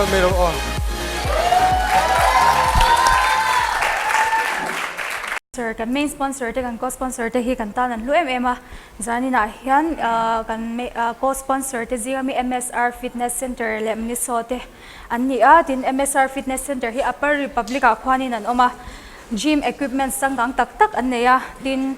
kal mai rawh aw. Sir, kan main sponsor te kan co-sponsor te hi kan tan an hlu em em a, zaninah hian kan co-sponsor te zinga mi MSR Fitness Center leh Miniso te an ni a, tin MSR Fitness Center hi Upper Republic ah khuanin an awm a, gym equipments changkang tak tak an nei a, tin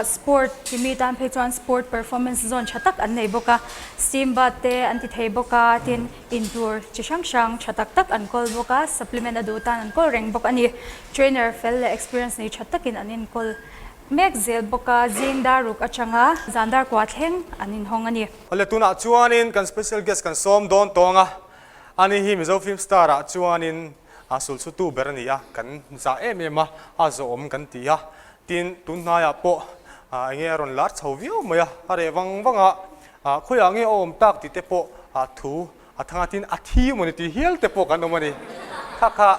Sport timi tan phei chuan sport performance zone tha tak an nei bawk a, steam bath te an ti thei bawk a, tin intur chi hrang hrang tha tak tak an kawl bawk a, supplement a duh tan an kawl reng bawk a ni. Trainer fel leh experience nei tha takin an inkawl mek zel bawk a, zing dar ruk atanga zan dar kua thleng an inhawng a ni. Awle tunah chuanin kan special guest kan sawm dawn tawng a, ani hi Mizo film star ah chuanin a sulchhutu ber a ni a, kan zah em em a, a zawhawm kan ti a, Tin, tun hnaiah pawh eng nge a rawn lar chho viau mai a, a reh vang vang a, khawiah nge a awm tak tih te pawh thu a thang a, tin a thi mawni tih hial te pawh kan awm a ni. Kha kha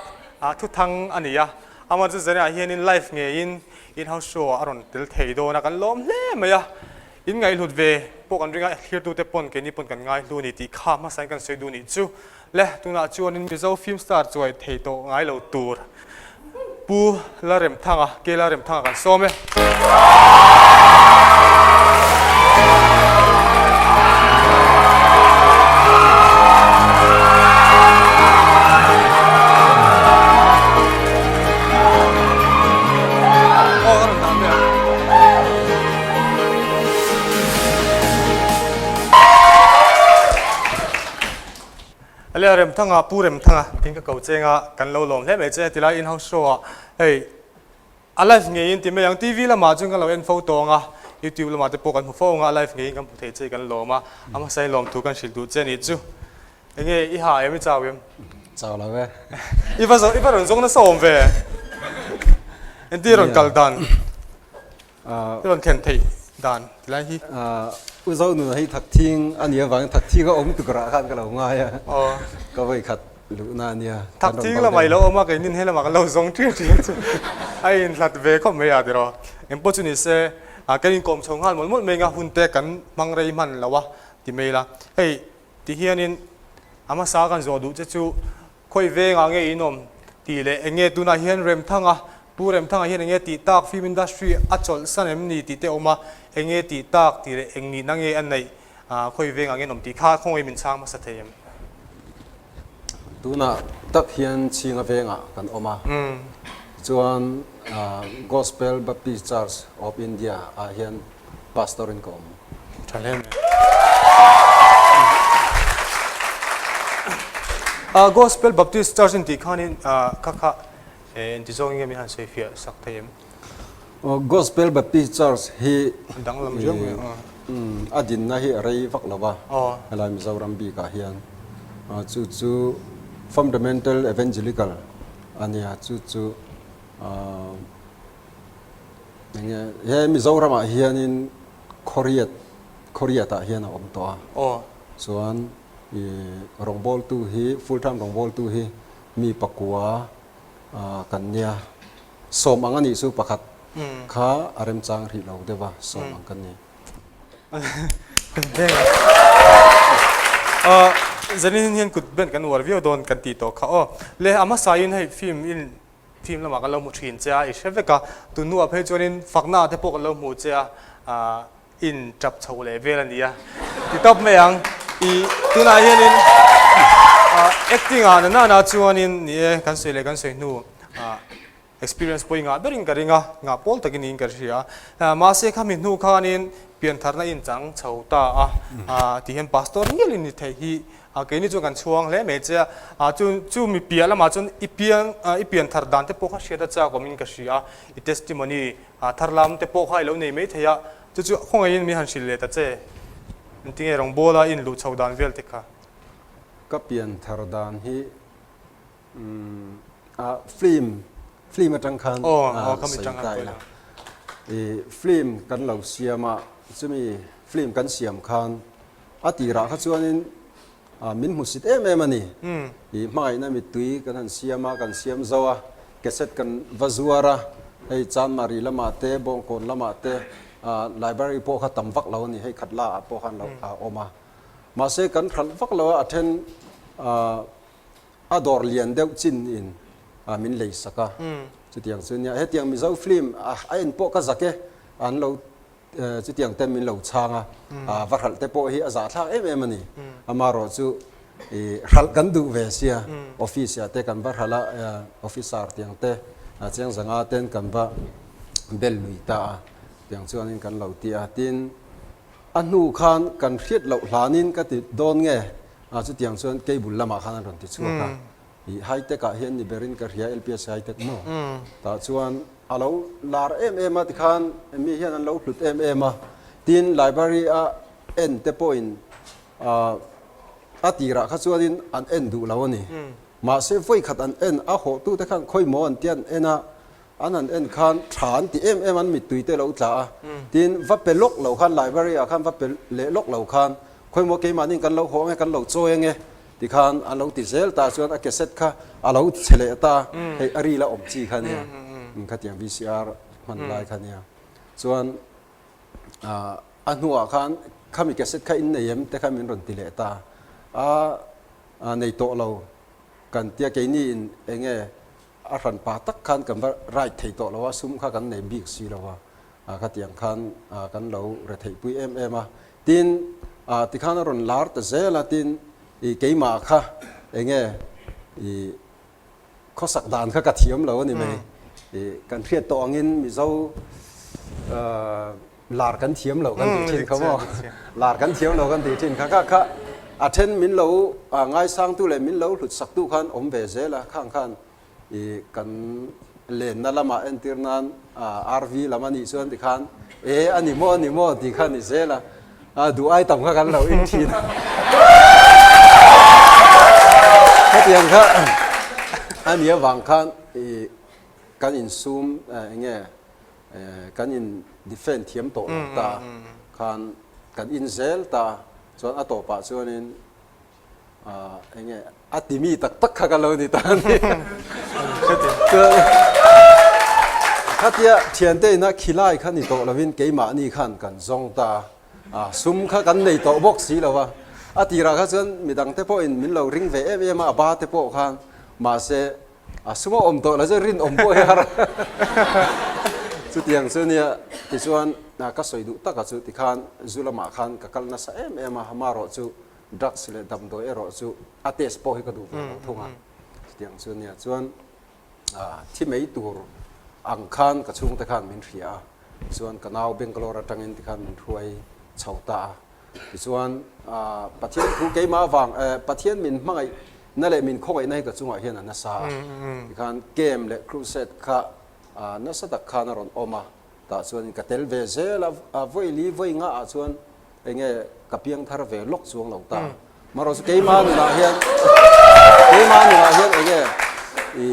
thuthang a ni a, amah chu zanah hianin live ngeiin in-house show ah a rawn tel thei dawn a, kan lawm hle mai a, in ngaihhlut ve pawh kan ring a, thlirtute pawn keini pawn kan ngaihlu a ni tih kha hmasain kan sawi duh nih chu. Le, tunah chuanin Mizo film star chuai thei tawh ngai lo tur Pu Laremthanga, K Laremthanga kan sawm e. Aw, ka rawn dah mai ang. Alia Remthanga, Pu Remthanga tin ka ko cheng a, kan lo lawm hle mai che tilai in house show ah hei a live ngeiin ti mai ang TV lamah chuan kan lo en fo tawng a, YouTube lamah te pawh kan hmu fo ang a, a live ngeiin kan hmu thei che kan lawm a, a hmasa in lawmthu kan hrilh duh che nih chu. Enge i ha em i chau em? Chau lo e. I va i va rawn zawng nasa awm ve. Entir rawn kal dan. I rawn thlen theih dan ti lai hi. U Zo nuna hi Thakthing a nia vangin Thakthing a awm tuk rah khan ka lo ngai a, ka vawi khat luhna a nia. Thakthing lamah i lo awm a, keinin he lamah kan lo zawng ṭial ṭial chu a inhlat ve khawp mai a tiraw. Engpawh chu ni se, kan inkawm chho nghal mawlh mawlh mai anga hun te kan hmang rei hman lo a ti mai la. Hei ti hianin a hmasa kan zawh duh che chu Khawi vengah nge in awm tih leh eng nge tunah hian Remthanga, Pu Remthanga hian eng nge tih tak film industry a chawlhsan em ni tih te awm a, eng nge tih tak tih leh eng nihna nge a neih khawi vengah nge in awm tih kha khawngaih min chhang hmasa thei em? Tunah tak hian Chhinga vengah kan awm a, chuan Gospel Baptist Church of India ah hian Pastor in ka awm. Tha hle mai. Ah Gospel Baptist Church in tih khanin kha kha inti zawng nge min han sawi fiah sak thei em? Gospel Baptist Church hi danglam riau mai a dinna hi a rei vak lo va, helai Mizoram bikah hian chu chu Fundamental Evangelical a nia, chu chu Enge he Mizoram ah hianin Khawriat Khawriat ah hian a awm tawh a. Aw. Chuan i rawngbawltu hi full time rawngbawltu hi mi pakua kan nia. Sawm ang a nih chu pakhat kha a remchang rih lo deuh a, sawm ang kan ni. Zanin hian kut ben kan uar viau dawn kan tih tawh kha aw. Le a hmasa in hei film in Film lamah kan lo hmu thin che a, i hre vek a, tun hnuah phei chuanin fakna te pawh kan lo hmu che a, aah in tap chho leh vel a ni a, ti tawp mai ang. I tunah hianin aah acting ah na nana chuanin ni e, kan sawi leh kan sawi hnu aah experience pawh i ngah berin ka ring a, ngah pawl takin niin ka hria a, mahse khami hnu khanin piantharna inchang chho ta a, aah ti hian pastor ngialin ni theih hi A keini chuan kan chhuang hle mai che a, a chu chu mi piah lamah chuan i piang i pian thar dan te pawh kha hriat a chak awmin ka hria a, i testimony a thar lam te pawh kha i lo nei mai thei a, chu chu khawngaihin min han hrilh leh ta che, engtinge rawngbawl a in luh chho dan vel te kha. Ka pian thar dan hi umm a film film atang khan a sawi ta ila, i film kan lo siam a, chumi film kan siam khan A tirah kha chuanin min hmusit em em a ni. I hmangaihna mittui kan han siam a, kan siam zo a, cassette kan va zuar a, hei Chanmari lamah te, Bawngkawn lamah te, library pawh kha tam vak lo a ni, hei Khatla ah pawh khan lo a awm a. Mahse kan hralh vak lo a, a then. a dawr lian deuh chin in min lei sak a, chutiang chu nia hetiang Mizo film a en pawh ka zak e, an lo chutiang ten min lo chhang a, va hralh te pawh hi a zahthlak em em a ni. Amaherawh chu i hralh kan duh ve sia, office ah te kan va hralh a, officer tiang te chiang zanga ten kan va bel lui ta a, tiang chuanin kan lo ti a, tin a hnu khan kan hriat loh hlanin ka ti dawn nge, chutiang chuan cable lamah khan an rawn ti chhuak a. I high tech ah hian ni berin ka hria LPS high tech maw? Tah chuan a lo lar em em a tikhan mi hian an lo hlut em em a, tin library a en te pawhin a tirah kha chuanin an en duh lo a ni. Mahse vawi khat an en a hawhtu te khan khawi maw an tia an en a, An han en khan tha an ti em em an mittui te lo tla a, tin va pe lawk lo khan library ah khan va pe leh lawk lo khan khawimaw keimahni kan lo haw ange kan lo chawi ange ti khan an lo ti zel ta chuan a cassette kha a lo chhe leh ta hei a ril a awm chi kha nia khatiang VCR hman lai kha nia chuan a hnuah khan khami cassette kha in nei em te kha min rawn ti leh ta a nei tawh lo kan tia keini in enge A hran pa tak khan kan va ride thei tawh lo a, sum kha kan nei bik si lo a, khatiang khan kan lo re theihpui em em a. Tin, tikhan a rawn lar ta zel a, tin i keimah kha enge i khawsak dan kha ka thiam lo a ni mai. I kan hriat tawh angin Mizo lar kan thiam lo kan tih thin kha maw? Lar kan thiam lo kan tih thin kha kha kha a then min lo ngaisangtu leh min lo hlutsaktu khan awm ve zel a, khang khan i kan lenna lamah entir nan RV lam a nih chuan tikhan e a ni maw a ni maw tih kha a ni zel a, duh ai tam kha kan lo in thin a. Khatiang kha a nih avang khan i kan insum eng nge Kan in defend thiam tawh lo ta khan kan in zel ta chuan a tawpah chuanin eng nge a ti mi tak tak kha ka lo ni ta a ni. Chuan khatia thiante ina khilai kha ni tawh lovin keimahni khan kan zawng ta a, sum kha kan nei tawh bawk si lo va. A tirah kha chuan midangte pawhin min lo ring ve em em a, a ba te pawh khan mahse A sum a awm tawh lo chuan rinawm pawh hi har a. Chutiang chu nia tichuan ka sawi duh taka chu tikhan zu lamah khan ka kal nasa em em a, amaherawh chu drugs leh damdawi erawh chu a test pawh hi ka duh ve lo thung a. Chutiang chu nia chuan thi mai tur ang khan ka chhungte khan min hria a, chuan ka nau Bangalore atangin tikhan min hruai chho ta a. Tichuan Pathian thu keimah avang Pathian min hmangaih Na leh min khawngaihna hi ka chungah hian a nasa a, tikhan camp leh crusade kha nasa tak khan a rawn awm a, tah chuan ka tel ve zel a, vawi li vawi nga ah chuan enge ka piang thar ve lawk chuang lo ta. Marawh chu keimah nunah hian keimah nunah hian enge i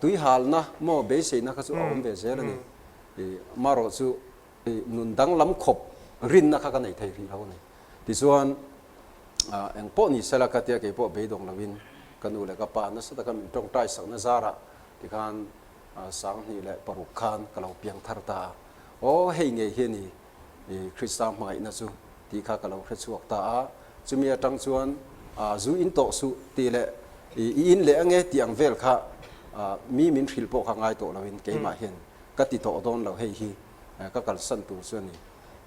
tui halna maw beiseina kha chu a awm ve zel a ni. Marawh chu nun danglam khawp rinna kha ka nei thei rih lo a ni. Tichuan Eng pawh ni sela ka tia kei pawh beidawng loin ka nu leh ka pa nasa taka min tawngtai sakna zarah tikhan 2006 khan ka lo piang thar ta a. Aw hei ngei hi a ni i Krista hmangaihna chu tih kha ka lo hre chhuak ta a. Chumi atang chuan zu in tawh suh tih leh i in leh ange tih ang vel kha mi min hrilh pawh kha ngai tawh loin keimah hian ka ti tawh dawn lo hei hi ka kalsan tur chu a ni.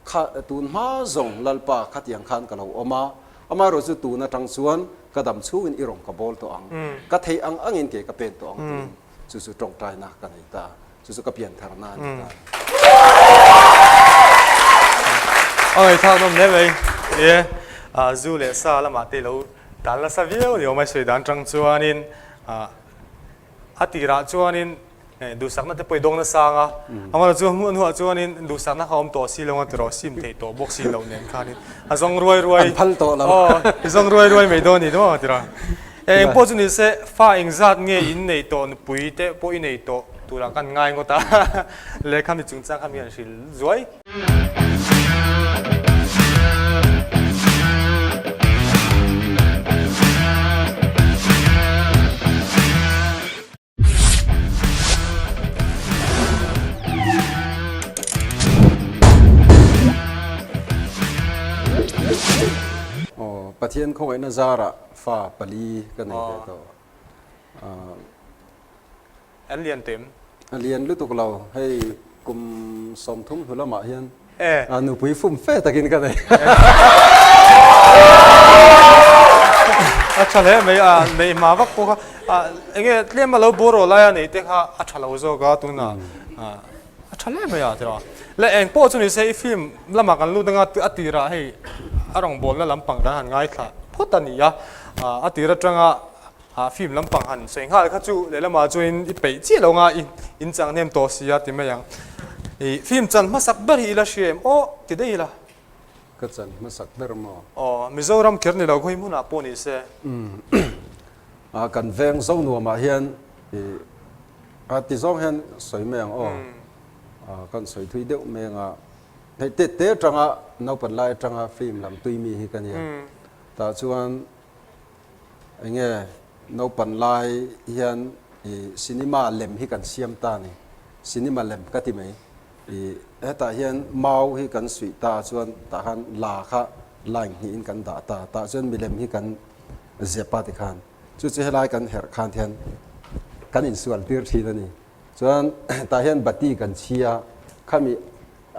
Kha tun hma zawng Lalpa khatiang khan ka lo awm a, amaherawh chu tun atang chuan ka dam chhungin i rawn ka bawl tawh ang, ka theih ang angin ke ka pen tawh ang tiin chu chu tawngtaina ka nei ta, chu chu ka piantharna a ni ta. A ngaihthlak nawm hle mai e, zu leh sa lamah te lo dan nasa viau a ni awm a, sawi dan tang chuanin a tirah chuanin Duhsakna te pawh i dawng nasa ang a, amaherawh chu hmuh hnuah chuanin duhsakna kha awm tawh si lo ang tiraw sim theih tawh bawk si loh nen khanin a zawng ruai ruai An phal tawh lo. Aw i zawng ruai ruai mai dawn a ni maw tiraw. Eng pawh chu ni se fa engzat nge in neih tawh nupui te pawh i nei tawh turah kan ngai ngawt a lehkha mi chungchang kha mi han hrilh zuai. Aw Pathian. Pathian khawngaihna zarah fa pali ka nei ve tawh. An lian tem. A lian lutuk lo, hei kum 30 hnu lamah hian nupui fum fe takin ka nei. A tha hle mai, a neih hma vak pawh kha enge tlem a lo bawr aw laia neih te kha a tha lo zawk a tunah a tha hle mai a tiraw. Le eng pawh chu ni se i film lamah kan lut anga a tirah hei a rawngbawlna lampang kan han ngaithla phawt a ni a, a tir atanga Ah film lampang han sawi nghal kha chu lehlamah chuanin i peih chiah lo nga i in chang hnem tawh si a ti mai ang. I film chan hmasak ber hi i la hria em aw ti daih ila. Ka chan hmasak ber maw? Aw Mizoram kher ni lo khawi hmunah pawh ni se. Umm ah kan veng zo nuamah hian i ah ti zawng hian sawi mai ang aw. Ah kan sawi thui deuh mai anga hei te te atanga naupan lai atanga film lam tui mi hi ka nia. Tah chuan Enge naupan lai hian i cinema lem hi kan siam ta ni, cinema lem ka ti mai. I hetah hian mau hi kan suih ta chuan tah khan la kha line hnihin kan dah ta, tah chuan milem hi kan zep a tikhan chu chu helai kan herh khan hian kan insual tir thin a ni. Chuan tah hian bati kan chhi a, khami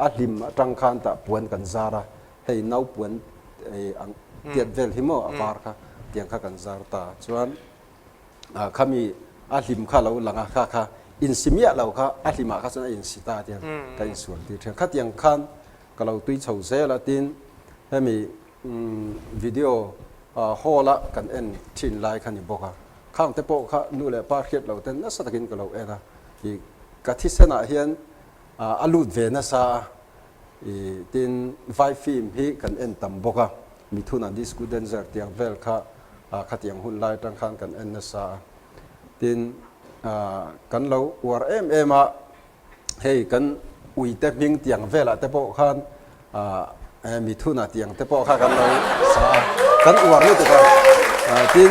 a hlim atang khan tah puan kan zar a, Hei naupuan ang tiat vel hi maw a var kha tiang kha kan zar ta chuan khami a hlim kha lo lang a kha kha insi miah lo kha a hlimah kha chuan a insi ta tiang ka insual tir thiang khatiang khan ka lo tui chho zel a tin hemi video hall a kan en thin lai kha ni bawk a khang te pawh kha nu leh pa hriat lo ten nasa takin ka lo en a i ka thisenah hian a lut ve nasa a. I tin vai film hi kan en tam bawk a, Mithuna Disco Dancer tiang vel kha khatiang hun lai atang khan kan en nasa a. Tin kan lo uar em em a, hei kan uite hming tiang velah te pawh khan Mithuna tiang te pawh kha kan lo sa a, kan uar lutuk a. Tin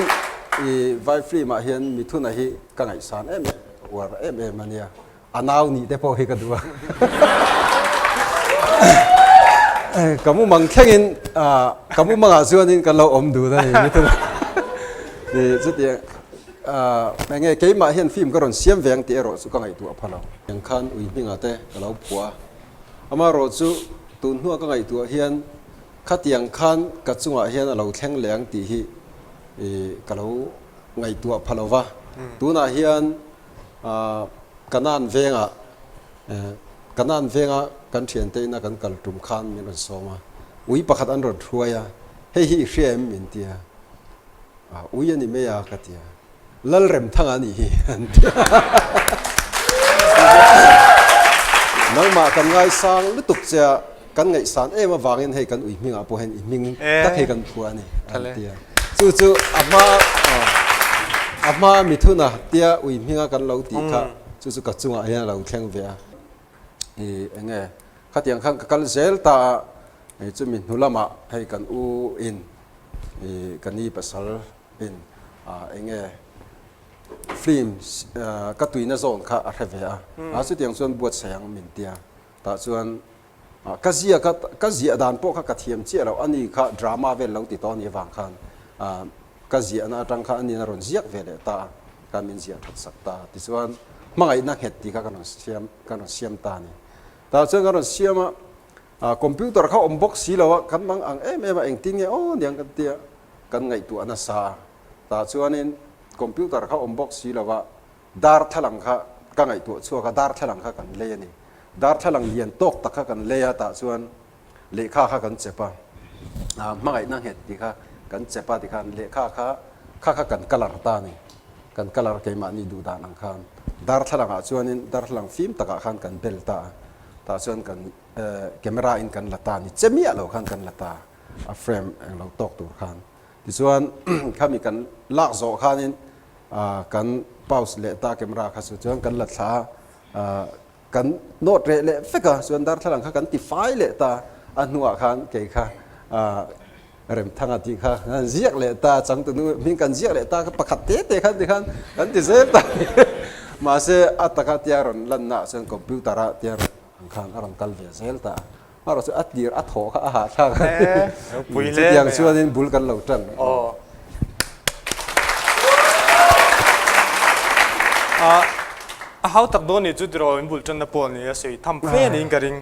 i vai film ah hian Mithuna hi ka ngaihsan em em, ka uar em em a nia. A nau nih te pawh hi ka duh a. Ka mumang thlengin ka mumangah chuanin kan lo awm dun a ni mitin. Chutiang enge keimah hian film ka rawn siam ve ang tih erawh chu ka ngaihtuah pha lo. Tiang khan ui hmingah te ka lo phuah a. Amaherawh chu tun hnua ka ngaihtuah hian khatiang khan ka chungah hian a lo thleng leh ang tih hi ka lo ngaihtuah pha lo va. Tunah hian Kanan vengah Kanan venga kan thiante ina kan kal tum khan min rawn sawm a, ui pakhat an rawn hruai a, hei hi i hria em min ti a, ui a ni mai a ka ti a, Lalremthanga a nih hi an ti a, nangmah kan ngaisang lutuk che a, Kan ngaihsan em avangin hei kan ui hmingah pawh hian i hming tak hi kan phuah a ni an ti a. Chu chu a hma a hma mithuna tia ui hminga kan lo tih kha chu chu ka chungah hian a lo thleng ve a. I eng nge khatiang khan ka kal zel ta a, hei chumi hnu lamah hei kan u in i ka ni pasal in eng nge film ka tuina zawn kha a hre ve a, a chutiang chuan buatsaih ang min tia. Tah chuan ka ziak a, ka ziah dan pawh kha ka thiam chiah loh, ani kha drama vel lo ti tawh a nih avang khan ka ziahna atang kha aniin a rawn ziak ve leh ta a, khan min ziah that sak ta a. Tichuan hmangaihna nghet tih kha ka rawn siam, ka rawn siam ta a ni. Tah chuan ka rawn siam a, computer kha awm bawk si lo a, kan mang ang em em a, engtin nge aw niang kan tia kan ngaihtuah nasa a. Tah chuanin computer kha awm bawk si lo a, Darthlalang kha ka ngaihtuah chhuak a, darthlalang kha kan lei a ni. Darthlalang lian tawk tak kha kan lei a, tah chuan lehkha kha kan chep a, hmangaihna nghet tih kha kan chep a tikhan lehkha kha kha kha kan colour ta a ni. Kan colour keimahni duh dan ang khan darthlalang ah chuanin darthlalang fim takah khan kan bel ta a, tah chuan kan camera in kan la ta a ni, che miah lo khan kan la ta a, frame englo tawk tur khan. Tichuan khami kan lak zawh khanin kan pause leh ta camera kha chu chuan kan la thla a, kan nawt reh leh vek a, chuan darthlalang kha kan ti fai leh ta a hnuah khan kei kha Remthanga tih kha kan ziak leh ta, changtunu hming kan ziak leh ta kha pakhat te te khan tikhan kan ti zel ta mahse a taka tia rawn lanna ah chuan computer a tia rawn ang khan a rawn kal ve zel ta a. Erawh chu a tir a thawh kha a hahthlak a ni. Chutiang chuanin bul kan lo tan. A hau tak dawn nih chu tiraw in bul tanna pawh ni a sawi tham fe niin ka ring.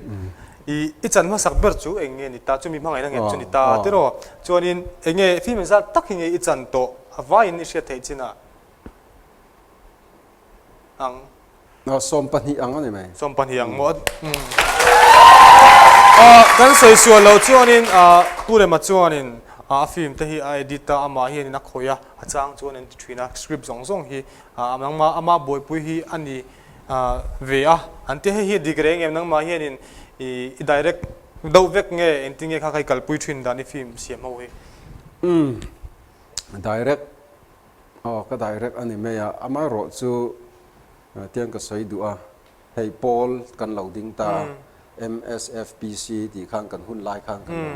I chan hmasak ber chu eng nge ni ta chumi hmangaihna nghet chu ni ta tiraw. Chuanin eng nge film zat tak hi nge i chan tawh a vaiin i hriat theih chinah ang. 20 ang a ni mai. 20 ang maw? Kan sawi sual loh chuanin Pu Rema chuanin a film te hi a edit a, amah hianin a khawih a, a chang chuan an ti thin a, script zawng zawng hi nangmah amah buaipui hi a ni ve a, an ti hei hi dik reng em nangmah hianin i direct deuh vek nge engtin nge kha kha i kalpui thin dan i film siam ho hi? Umm direct aw ka direct a ni mai a, amaherawh chu Tiang ka sawi duh a, hei pawl kan lo ding ta a, MSFPC tih khan kan hun lai khan kan lo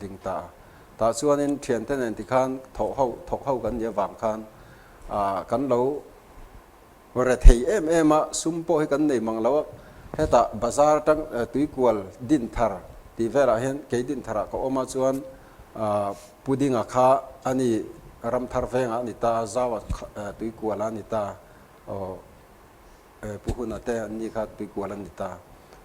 ding ta a. Tah chuanin thiante nen tikhan thawh ho, thawk ho kan nih avang khan kan lo re thei em em a, sum pawh hi kan nei mang lo a, hetah bazar atang tuikual dinthar tih velah hian kei dintharah ka awm a chuan Pudinga kha a ni ramthar vengah a ni ta a, Zaua tuikualah a ni ta a. Aw Pu Huna te an ni kha tuikual an ni ta.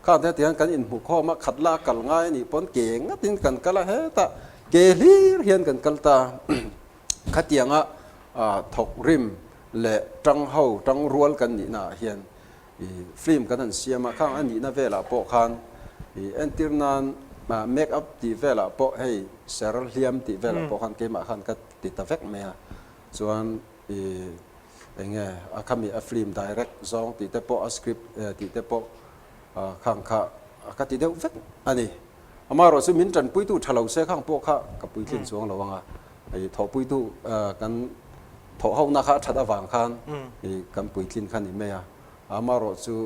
Khang te tihian kan inhmu khawm a, khat la a kal ngai a nih pawn ke ngatin kan kal a, hetah ke hlir hian kan kal ta. Khatianga thawk rim leh tang ho, tang rual kan nihna ah hian i film kan han siam a, khang a nihna velah pawh khan i entir nan make up tih velah pawh hei ser hliam tih velah pawh khan keimah khan ka ti ta vek mai a, chuan I enge a khami a film direct zawng tih te pawh a script tih te pawh khang kha ka ti deuh vek a ni. Amaherawh chu min tanpuitu tha lo se khang pawh kha ka puitlin chuang lo anga i thawhpuitu kan thawh hona kha a that avang khan i kan puitlin kha ni mai a. Amaherawh chu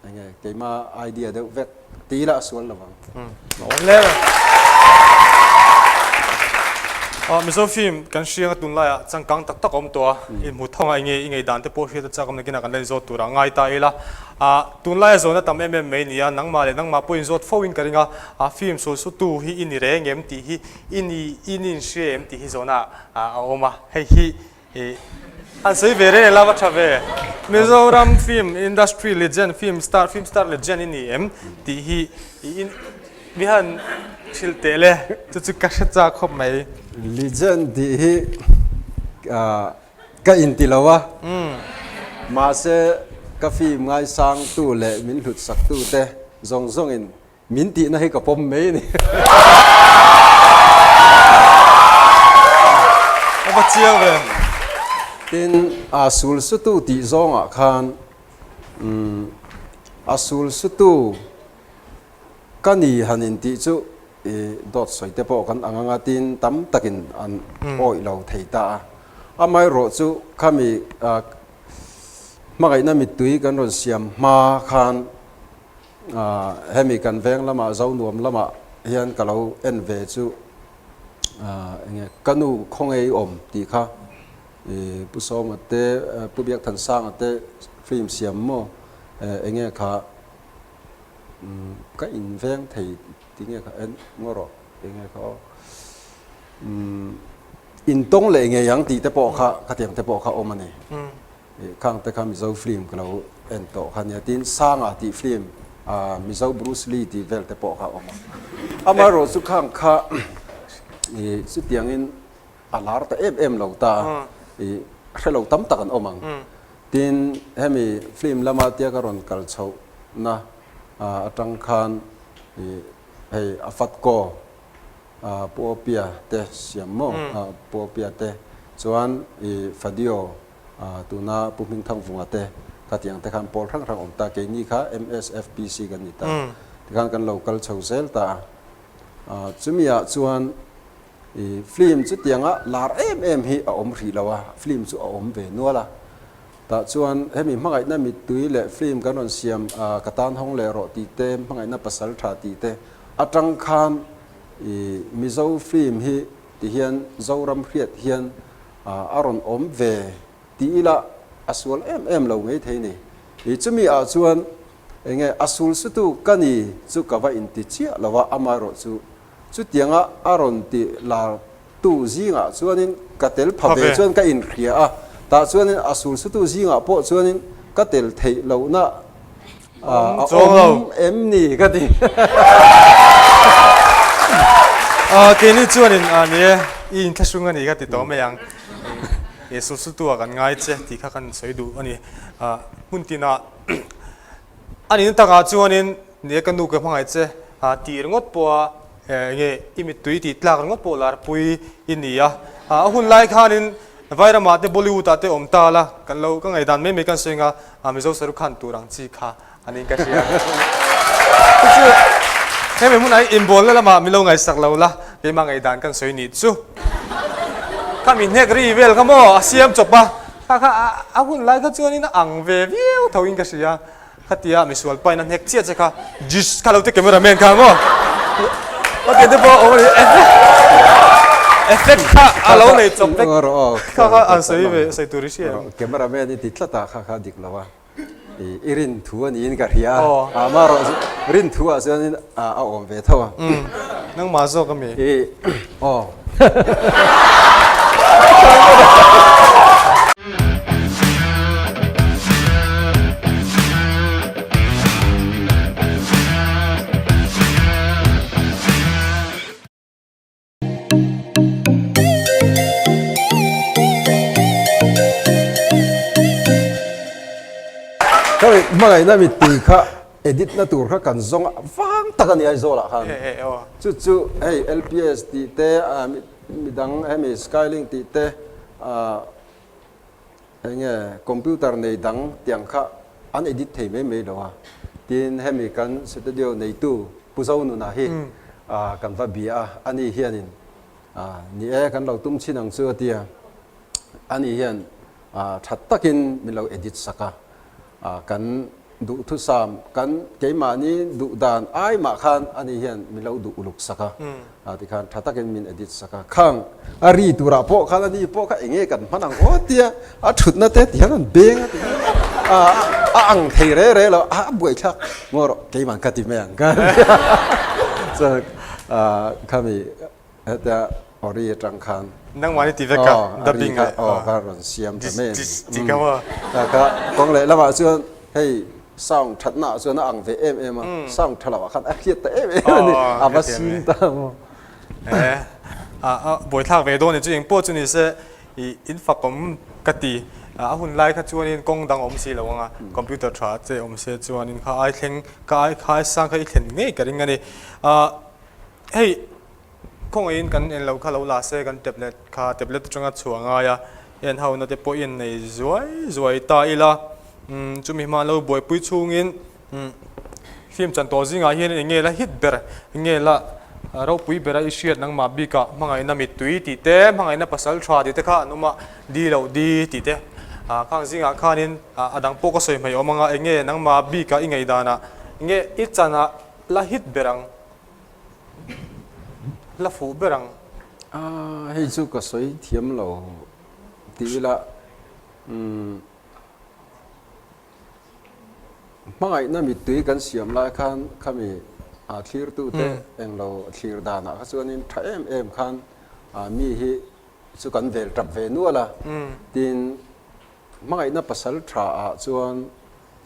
Eng nge keima idea deuh vek ti ila a sual lo ang. Awm hle mai. Mizo film kan hriang a tunlaiah changkang tak tak a awm tawh a, i hmu thawng a enge i ngei dan te pawh hriat a chak awm nakinah kan la inzawt tur a ngai ta ila. Tunlaia zawhna tam em em mai nia, nangmah leh nangmah pawh inzawt fo in ka ring a, film sul sutu hi i ni reng em tih hi i ni i ni inhria em tih hi zawhna a awm a, hei hi I han sawi ve reng ila va tha ve. Mizoram film industry legend, film star, film star legend i ni em tih hi i mi han hrilh teh le, chu chu ka hre chak khawp mai. Legend tih hi ka inti lo a, mahse ka film ngaisangtu leh min hlutsaktute zawng zawngin Min tihna hi ka pawm mai a ni. A va chiang ve. Tin, a sul sutu tih zawngah khan a sul sutu ka ni han in tih chu i dawt sawi te pawh kan ang anga tin tam takin an awih lo thei ta a. Amaherawh chu khami hmangaihna mittui kan rawn siam hma khan Hemi kan veng lamah Zonuam lamah hian ka lo en ve chu enge ka nu khawngei awm tih kha i Pu Sawma te Pu Biakthansanga te film siam maw enge kha ka in veng thei ti nge kha en ngaw rawh enge kha aw in tawng leh ngei ang tih te pawh kha khatiang te pawh kha awm a ni. Khang te kha Mizo film ka lo en tawh kha nia tin Sanga tih film Mizo Bruce Lee tih vel te pawh kha a awm a. Amaherawh chu khang kha i chutiangin a lar ta em em lo ta a, i hre lo tam tak an awm ang. Tin hemi film lama tia ka rawn kal chhoh na atang khan i hei a Fatko Pu Opia te siam maw Pu Opia te chuan i Fadio Tuna Pu Hmingthangvunga te khatiang te khan pawl hrang hrang awm ta, keini kha MSFPC kan ni ta, tikhan kan lo kal chho zel ta a. Chumi ah chuan i film chutianga lar em em hi a awm hrih lo a, film chu a awm ve nual a. Tah chuan hemi hmangaihna mittui leh film kan rawn siam ka tan hawng leh rawh tih te, hmangaihna pasal tha tih te atang khan i Mizo film hi tihian Zoram hriat hian a rawn awm ve ti ila a sual em em lo ngei thei ni. I chumi ah chuan Enge a sul sutu ka ni chu ka va inti chiah lo a, amaherawhchu chutianga a rawn ti lar tu zingah chuanin ka tel pha ve chuan ka inhria a, tah chuanin a sul sutu zingah pawh chuanin ka tel theih lohna a awm em ni ka ti. Keini chuanin ni e, i inthlahrung a ni ka ti tawh mai ang. I sul sutu ah kan ngai che tih kha kan sawi duh a ni. Hmun tinah A nihna takah chuanin ni e ka nu ka hmangaih che tih ringawt pawha enge i mittui tih tlak ringawt pawh larpui i ni a. A hun lai khanin Vairamah te Bollywood ah te awm ta la kan lo ka ngaihdan mai mai kan sawi anga Mizo Shahrukh Khan tur ang chi kha a niin ka hria. Chu hemi hmunah hi inbawlna lamah min lo ngaihsak lo la keimah ngaihdan kan sawi nih chu. Khami hnek ri vel kha maw a siam chawp a. Kha kha a hun lai kha chuanin a ang ve viau tho in ka hria. Khatia misual pain a hnek chiah che kha Jish kha lo te camera man kha maw. Ok te pawh awm a ni effect kha a lo nei chawp vek. Kha kha an sawi ve sawi tur i hria em? Camera man i ti tlat a kha kha dik lo a. I rin thu a niin ka hria a. Amaherawh chu rin thu ah chuanin a awm ve tho a. Nangmah zawk a mi? Aw. Hei hmangaihna mittui kha edit na tur kha kan zawng a vang tak a ni Aizawl ah khan chu chu hei LPS tih te midang hemi skylink tih te Enge computer nei dang tiang kha an edit thei mai mai lo a, tin hemi kan studio neitu Pu Zonuna hi kan va bia a, ani hianin ni e kan lo tum chin ang chu a ti a, ani hian that takin min lo edit sak a, Kan duhthusam, kan keimahni duh dan ai mah khan ani hian min lo duh uluk sak a, tikhan tha takin min edit sak a. Khang a ri turah pawh khan ani pawh kha enge kan hman ang aw tia a thutna te ti hian an beng a ti a, a ang thei re re lo, a buaithlak ngaw rawh keimah ka ti mai ang ka chuan khami Hetia ori atang khan. Nangmah ni ti vek ka dubbing leh. Aw ka rawn siam ta mai a ni. Ti ka maw. Ka kawng leh lamah chuan hei sound thatna ah chuan a ang ve em em a, sound tha loh ah khan a hriat ta em em a ni, a va sim ta maw. A buaithlak ve dawn ni chu eng pawh chu ni se i in fakawm ka ti. A hun lai kha chuanin kawng dang awm si lo ang a, computer tha che awm se chuanin kha ai thleng ka ai kha ai sang kha i thlen ngei ka ring a ni. Hei khawngaihin kan en loh kha lo la se kan tablet kha tablet atanga chhuah ngai a, en ho na te pawh i en nei zuai zuai ta ila umm chumi hma lo buaipui chhungin umm film chan tawh zingah hian eng nge la hit ber eng nge la ropui bera i hriat nangmah bikah hmangaihna mittui tih te hmangaihna pasal tha tih te kha an awm a di loh di tih te ah khang zingah khanin a dang pawh ka sawi hmei awm anga eng nge nangmah bikah i ngaihdanah eng nge i chanah la hit ber ang. La fuh ber ang. Aaa hei chu ka sawi thiam lo ti ila umm hmangaihna mittui kan siam lai khan khami a thlirtu te englo thlir danah kha chuanin tha em em khan mi hi chu kan vel tap ve nual a tin hmangaihna pasal tha ah chuan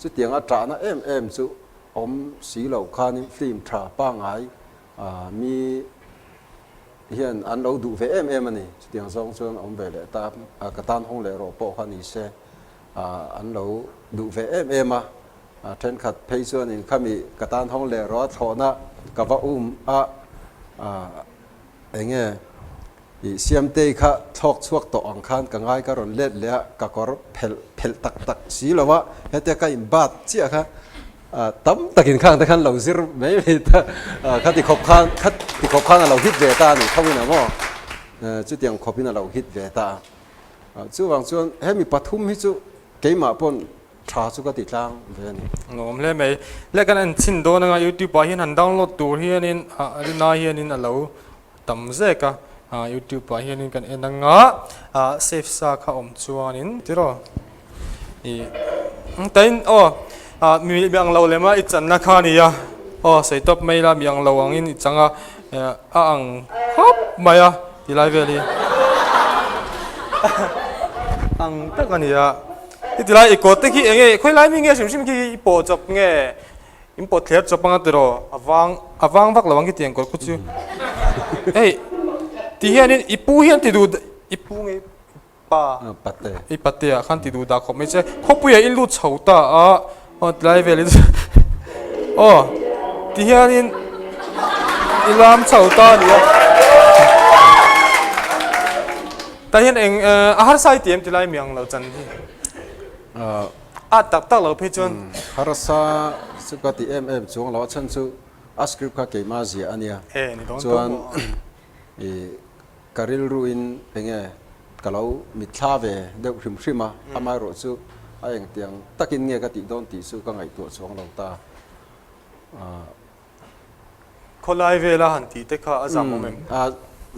chutianga tahna em em chu awm si loh khanin film tha pangngai mi hian an lo duh ve em em a ni. Chutiang zawng chuan awm ve leh ta, ka tan hawng leh rawh pawh kha ni se an lo duh ve em em a. Thenkhat phei chuanin khami ka tan hawng leh rawh a thlawhna ka va um a, Enge i Siamtei kha thlawk chhuak tawh ang khan ka ngai ka rawn let leh a, ka kawr phelh phelh tak tak si lo a, hetia ka in bat chiah kha tam takin khang te khan lo zir mai mai ta, kha ti khawp khan kha ti khawp khan a lo hit ve ta a ni tho in a maw, chutiang khawp in a lo hit ve ta a, chuvang chuan hemi pathum hi chu keimah pawn Tha chu ka ti tlang ve a ni. Nuam hle mai. Le kan en chhin dawn anga youtube ah hian han download tur hianin ah rinai hianin a lo tam zek a ah youtube ah hianin kan en anga ah save sa kha awm chuanin tiraw ih tain aw. Ah mi mi ang lo lem a i channa kha a ni a, aw sawi tawp mai ila mi ang lo angin i chang a, a ang khawp mai a ti lai vel hi ang tak a ni a. I ti lai i kawt te khi eng nge khawi lai mi nge hrim hrim khi i pawh chawp nge in pawt thler chawp anga tiraw a vang a vang vak lo ang khi tiang kawt khu chu hei ti hianin i pu hian ti duh i pu nge Pa, i patea khan ti duh dah khawp mai che. Khawpuiah i lut chho ta a, aw tilai velin aw ti hianin i lam chho ta a ni a. Tah hian eng a harsa i ti em tilai mi ang lo chan hi. A tak tak lo phei chuan. Harsa chu ka ti em em chuang lo a chhan chu a script kha keimah ziah a nia. Chuan i Ka rilruin enge ka lo mitthla ve deuh hrim hrim a, amaherawh chu a engtiang takin nge ka tih dawn tih chu ka ngaihtuah chuang lo ta. Khawlai vela han tih te kha a zam awm em? A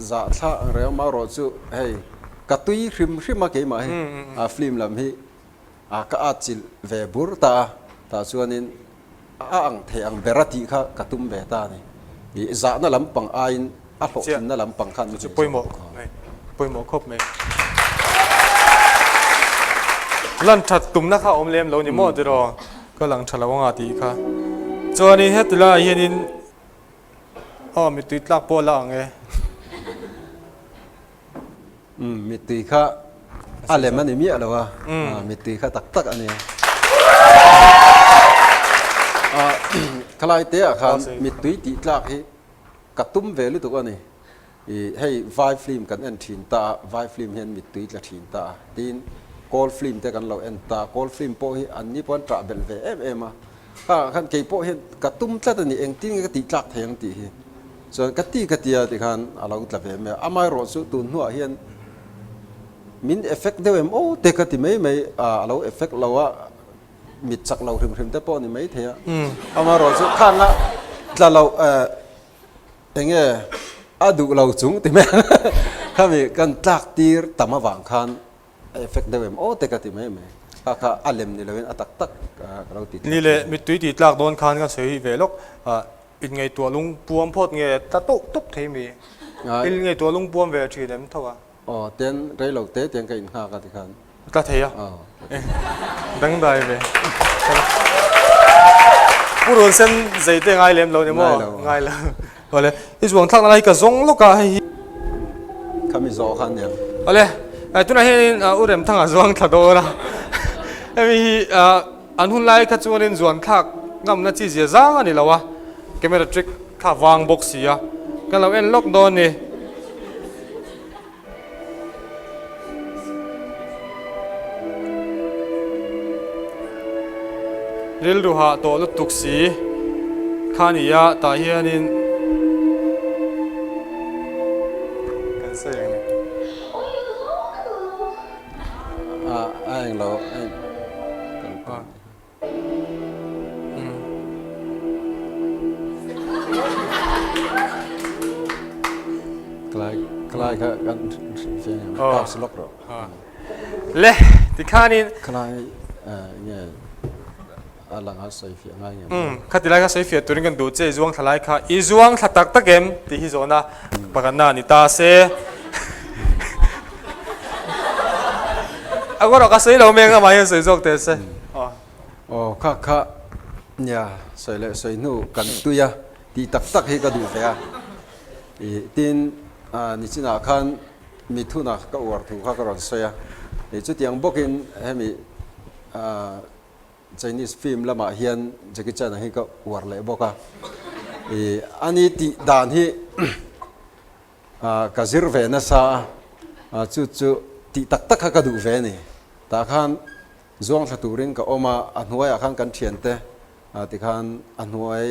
zah thla ang reng amaherawh chu hei ka tui hrim hrim a keimah hi a film lam hi ka atchilh ve bur ta a, tah chuanin A ang thei ang ber a tih kha ka tum ve ta a ni. I zahna lampang aiin a hlawhtlinna lampang khan mi chu pawimawh khawp mai. Pawimawh khawp mai. Lan that tumna kha a awm lem lo ni maw tiraw? Ka lang tha lo anga tih kha. Chuanin heti laiah hianin aw mittui tlak pawh a la ang e. Mittui kha a lem a ni miah lo a, mittui kha tak tak a ni. Khalai te ah khan mittui tih tlak hi ka tum ve lutuk a ni. Hei vai film kan en thin ta a, vai film hian mittui tla thin ta a, tin kawl film te kan lo en ta a, kawl film pawh hi an ni pawh an ṭah belh ve em em a. Khangah khan kei pawh hian ka tum tlat a ni, engtin nge ka tih tlak thei ang tih hi. Chuan ka ti ka tia tikhan a lo tla ve mai a, amaherawh chu tun hnuah hian min effect deuh em aw te ka ti mai mai a, a lo effect lo a, mit chak lo hrim hrim te pawh a ni mai thei a, amaherawh chu khanga tla lo eng nge a duh lo chung ti mai ang khami kan tlak tir tam avang khan a effect deuh em aw te ka ti mai mai, kha kha a lem ni loin a tak tak ka lo ti tlak. Ni leh mittui tih tlak dawn khan ka sawi ve lawk. In ngaihtuah lung puam phawt nge tla tawh tawp thei mi? In ngaihtuah lung puam ve thin em tho a? Aw, tian rei lo te tiang ka in nghak a tikhan. Tla thei a? Aw. Dangdai ve. Pu Run Sen zei te ngai lem lo ni maw? Ngai lo. Ngai lo. Awle, i zuang thlak na lai ka zawng lawk a hei hi. Khami zawh kha aniang. Awle, tunah hianin U Remthanga zuang thla dawn a. Hemi hi An hun lai kha chuanin zuan thlak ngamna chi zia zang a ni lo a, camera trick kha vang bawk si a, kan lo en lawk dawn ni. Rilru hah tawh lutuk si kha ni a, tah hianin kan sawi ang ni. A englo a en kan tum. Khalai khalai kha kan hrilhfiah ang pause lawk rawh. Le tikhanin Khalai nge a lang a sawi fiah ngai ngem. Khati lai kha sawi fiah turin kan duh che i zuang thla lai kha i zuang thla tak tak em tih hi zawhna pakhatna a ni ta se. A erawh ka sawi lo mai ang amah hian sawi zawk teh se. Aw kha kha nia sawi leh sawi hnu kan tui a tih tak tak hi ka duh ve a. Ih tin nichinah khan mithuna ka uar thu kha ka rawn sawi a. Ih chutiang bawkin hemi Chinese film lamah hian Jackie Chan a hi ka uar leh bawk a. Ih ani tih dan hi ka zir ve nasa a, chu chu tih tak tak kha ka duh ve a ni. Tah khan zuang thla turin ka awm a, a hnuaiah khan kan thiante tikhan a hnuai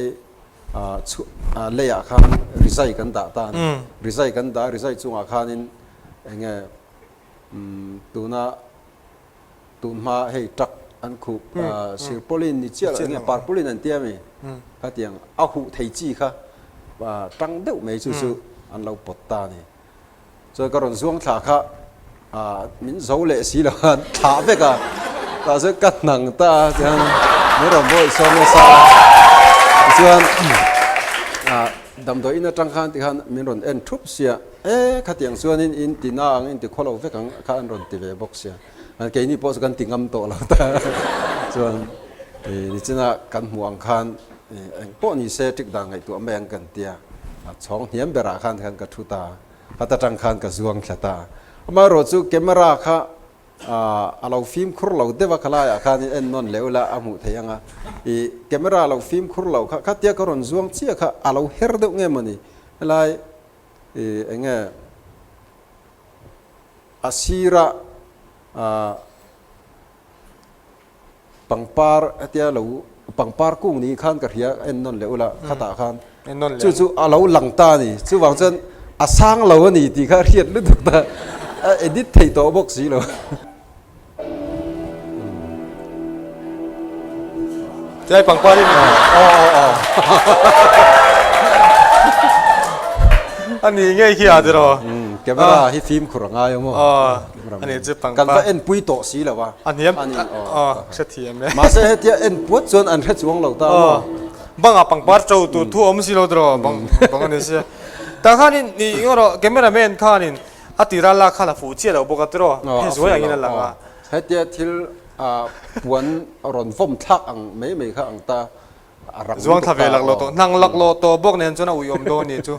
leiah khan rizai kan dah ta a ni. Rizai kan dah a, rizai chungah khanin eng nge tuna Tun hma hei truck an khuh sirpawlin ni chiah loh enge parpawlin an tia mi khatiang a huh thei chi kha tang deuh mai chu chu an lo pawt ta a ni. Chuan ka rawn zuang thla kha min zo leh si lo a thlah vek a tah chuan ka hnang ta a tiang. Min rawn bawih sawm nasa a, tichuan damdawi in atang khan tikhan min rawn en thup sia, e khatiang chuanin in ti na ang, in ti khaw lo vek ang kha an rawn ti ve bawk sia. Keini pawh chu kan ti ngam tawh lo ta. Chuan nichina kan hmuh ang khan eng pawh ni se ṭik dan ngaihtuah mai ang kan tia, chhawng hniam berah khan khan ka thu ta, khat atang khan ka zuang thla ta. Amaherawh chu camera kha a lo fimkhur lo deuh a, khalaiah khanin en nawn leh ula a hmuh theih ang a. I camera lo fimkhur lo kha khatia ka rawn zuang chiah kha a lo her deuh nge mawni helai i eng nge a sira pangpar hetia lo pangpar kung ni khan ka hria en nawn leh ula khatah khan chu chu a lo lang ta a ni chuvang chuan a sang lo a ni tih kha hriat lutuk ta a edit thei tawh bawk si lo. Chai pangpar hi aw aw aw ani ngei khi a tiraw camera hi fimkhur a ngai awm aw ani chu pangpar kan va en pui tawh si lo a a hniam ani aw hrethiam e mahse hetia en puat chuan an hre chuang lo ta maw banga pangpar to tur thu awm si lo tiraw bang bang ani sia tah khanin i engemaw camera man khanin A tira lak khan a fuh chiah lo bawk a tiraw? Hei zuai angin a lang a. Hetia thil puan rawn vawm thlak ang mai mai kha ang ta a rang Zuang thla ve lak lo tawh, hnang lak lo tawh bawk nen chuan a uiawm dawn ni chu.